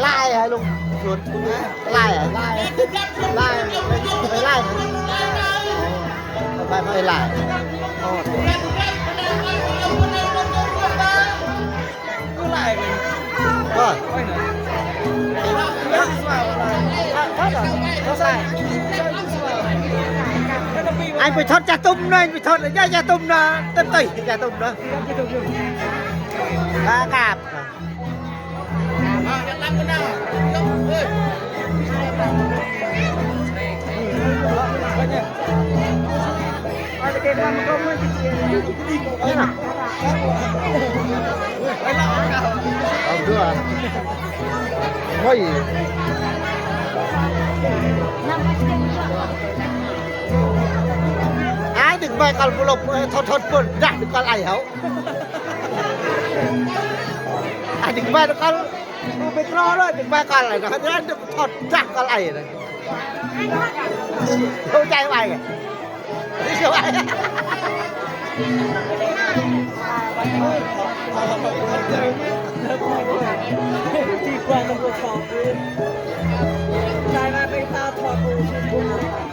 ឡាយហើយលោកខ្លួនឡាយហើយឡាយឡាយឡាយបាយមកឡាយអូ cứ lại បាទ អញไปថតចាស់ទុំណាអញไปថតយ៉ាចាស់ទុំណាទៅទៅចាស់ទុំណាបាកាប អីណាអត់ด้วยមួយអាយดึงไปកលពុលថតថតពុនដាក់កលអីហៅអាយดึงไปកលไปក្រเลยดึงไปកលអីណាថតដាក់កលអីណាចូលใจไปនេះចូល ទីគាត់ទៅថតចាយមកពេលតាថត ណា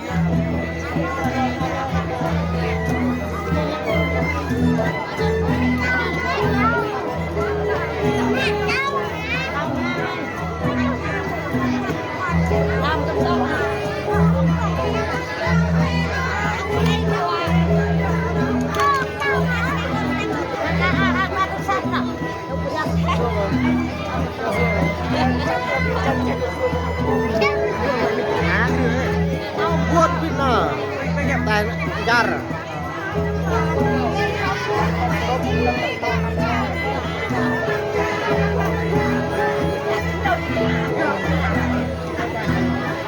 ពួតពីណាតែយ៉ារ